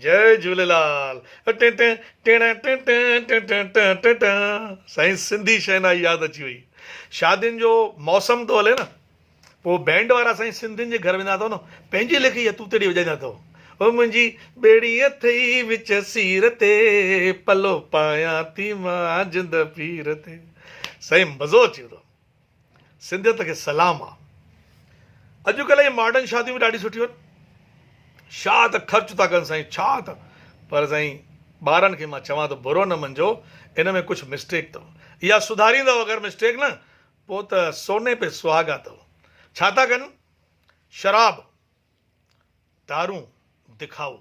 جئي جهوليلال ٽين ٽين ٽيڻ ٽين ٽين ٽين ٽين ٽين ٽين ٽين سائين سنڌي شهنائي ياد اچي وئي شادين جو موسم ٿو هلي نه پوء بينڊ وارا سائين سنڌين جي گهر ويندا اٿو نه پنهنجي ليکي اها توتڙي وڄائيندا اٿو او منهنجي ٻيڙي اٿئي وچ سير تي پلو پايان ٿي مان جند پير تي سائين مزو اچي ويندو سنڌيت کي سلام آ. اڄڪلهه جي ماڊرن شاديون به ڏاڍيون سٺيون آهن. ڇا ته خرچ ٿا ڪن سائين ڇا ته پر سائين ٻارن کي مان چوان ٿو برو نه مڃجو ان ۾ ڪجهه مسٽيڪ اٿو اها سڌاريندو اگر مسٽيڪ نه پوء ته سوني پي سهاڳا اٿو ڇا ٿا ڪن شراب دارون دکائو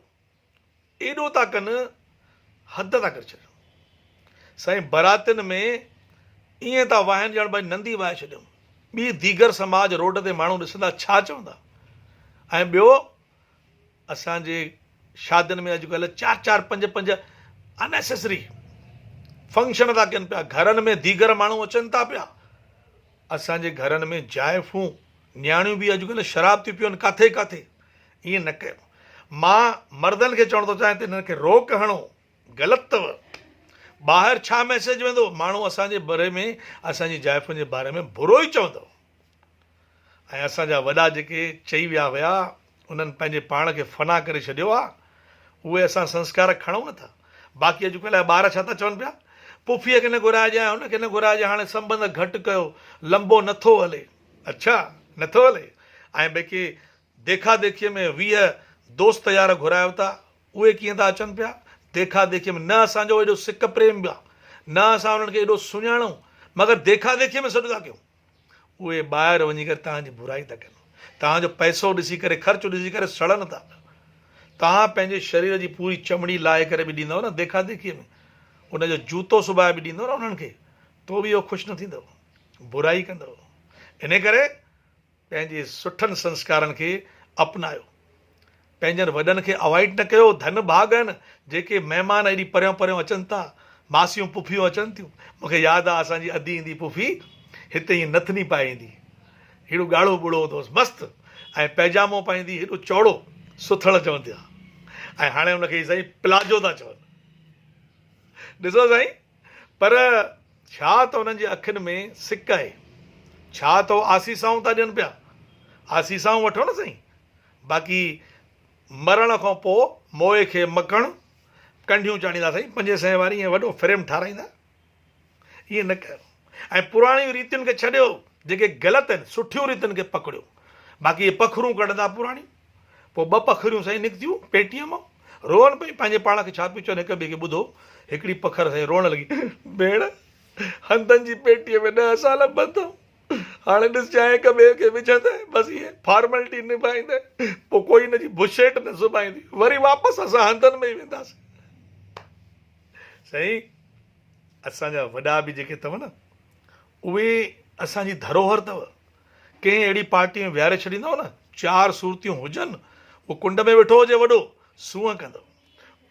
ايڏو ٿا ڪن حد ٿا ڪري ڇڏين سائين براتين ۾ ائين ٿا واهن ڄڻ ڀائي نندي واهي ڇڏيم ٻي ديگر سماج روڊ تي ماڻهو ڏسندا ڇا چوندا ۽ ٻيو اسان جي شادين ۾ اڄڪلهه چار چار پنج پنج انيسيسري فنڪشن ٿا ڪن پيا گهرن ۾ ديگر ماڻهو اچن ٿا پيا اسان جي گهرن ۾ جائفون نياڻيون به اڄڪلهه شراب ٿيون پيئن ڪاٿي ڪاٿي ائين نه ڪيو مان مردن کي چوڻ ٿو چاهيان ته انهن کي روڪ هڻو غلط اٿو ٻاهر ڇا ميسيج ويندو ماڻهو اسان جي باري ۾ اسان جي جائفن جي باري ۾ برو ئي چوندو ۽ اسان جا وڏا جيڪي چئي ويا هيا انهن پنهنجي پاڻ کي فنا ڪري ڇڏيو آ اهي اسان سنسڪار کڻون نه ٿا باقي اڄڪلهه جا ٻار ڇا ٿا چون پيا پڦيء کي نه گهرائجانء هن کي نه گهرائجانء هاڻي سنٻنڌ گهٽ ڪيو لنبو نه ٿو هلي اڇا نه ٿو هلي ۽ باقي ديکا ديکيء ۾ 20 دوست يار گهرايو ٿا اهي ڪيئن ٿا اچن پيا ديکا ديکيء ۾ نه اسان جو ايڏو سڪ پريم به آ نه اسان انهن کي ايڏو سڃاڻون مگر ديکا ديکيء ۾ سڏ ٿا ڪيون اهي ٻاهر وڃي ڪري توهان جي برائي ٿا ڪن. توهان جو پئسو ڏسي ڪري، خرچ ڏسي ڪري سڙن ٿا پيا. توهان پنهنجي شرير جي پوري چمڙي لاهي ڪري به ڏيندؤ نه ديکا ديکيء ۾، ان جو جوتو سبائي به ڏيندؤ نه انهن کي، تو به اهو خوش نه ٿيندؤ، برائي ڪندؤ. انهي ڪري پنهنجي سٺن سنسڪارن کي اپنايو. پنهنجن وڏن کي اوائڊ نه ڪيو، ڌن ڀاڳ آهن جيڪي مهمان ايڏي پريان پريان اچن ٿا، ماسيون پڦيون اچن ٿيون، مون کي ياد آ اسان جي ادي ايندي پڦي هتي ائين نٿني پائي ايندي، هيڏو ڳاڙهو ٻڙو هوندو هوس مست ۽ پئجامو پائيندي هيڏو چوڙو سٿڻ چوندي آ ۽ هاڻي ان کي سائين پلازو ٿا چون. ڏسو سائين پر ڇا ته انهن جي اکين ۾ سڪ آهي، ڇا ته هو آسيسائون ٿا ڏين پيا، آسيسائون وٺو نه سائين. باقي مرڻ کان پوء موئي کي مکڻ ڪنڍيون چاڙهيندا سائين پنجين سئين واري ائين وڏو فريم ٺاراهيندا ائين نه ڪيو ۽ پراڻيون ريتين کي ڇڏيو جيڪي غلط آهن سٺيون ريتن کي پڪڙيو باقي اهي پکرون ڪڍندا پراڻيون پوء ٻه پکريون سائين نڪتيون پيٽيء مان روئن پئي پنهنجي پاڻ کي ڇا پيون چون هڪ ٻئي کي ٻڌو هڪڙي پکر سائين روئڻ لڳي ڀيڻ هنڌن جي پيٽيء ۾ 10 سال ٻڌم هاڻي ڏسجانء هڪ ٻئي کي وجهندي بس ائين فارملٽي نڀائيندي پوء ڪوئي هن جي بشيٽ نه سبائيندي وري واپس اسان هنڌن ۾ ئي وينداسين. سائين اسان جا وڏا به جيڪي اٿو نه اهي اسان جي ڌروهر اٿو. ڪنهن اهڙي پارٽي ۾ ويهاري ڇڏيندو نه چار صورتيون هجن اهو ڪنڊ ۾ ويٺو هجي وڏو سونهن ڪندو.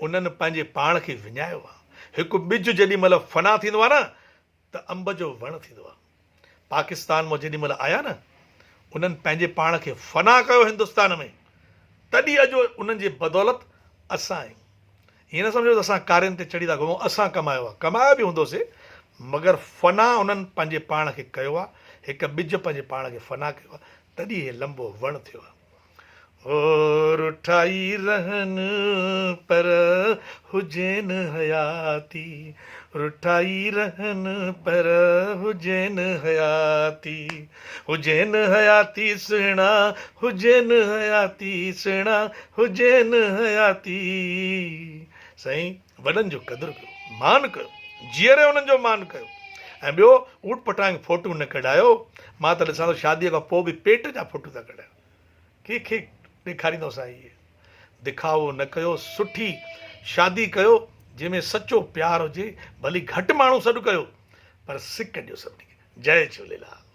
انهن پنهنجي پاڻ کي وڃايو آهي. هڪ ٻج جيڏي مهل فنا ٿيندو آهي نه ته انب جو وڻ ٿيندو آ. پاڪستان مان جيڏي مهل آيا نه انهن پنهنجي پاڻ کي فنا ڪيو هندستان ۾ تڏهن اڄ انهن جي بدولت اسان آهيون. ائين نه سمجهو ته اسان ڪارين تي چڙهي ٿا گهمون اسان ڪمايو آ. ڪمايو به هوندو سي مگر فنا انهن پنهنجي پاڻ کي ڪيو آ. هڪ ٻج پنهنجي پاڻ کي فنا ڪيو آ تڏهن هي لنبو وڻ ٿيو آ. او رٺائي رهن پر هجين حياتي رٺائي رهن پر هجين حياتي هجين حياتي سهڻا هجين حياتي سهڻا هجين حياتي سائين وڏن جو قدر ڪيو مان ڪيو جيئري انهن جو مان ڪيو ۽ ٻيو اوٽ پٽانگ فوٽو نه ڪڍايو مان ته ڏسان ٿو شادي کان پوء به پيٽ جا فوٽو ٿا ڪڍايو ڪنهن کي ڏيکاريندؤ سائين اهي دکاوو نه ڪيو سٺي شادي ڪيو جنهن ۾ سچو پيار هجي ڀلي گهٽ ماڻهو سڏ ڪيو پر سڪ ڏيو سڀني کي جئي جهوليلال.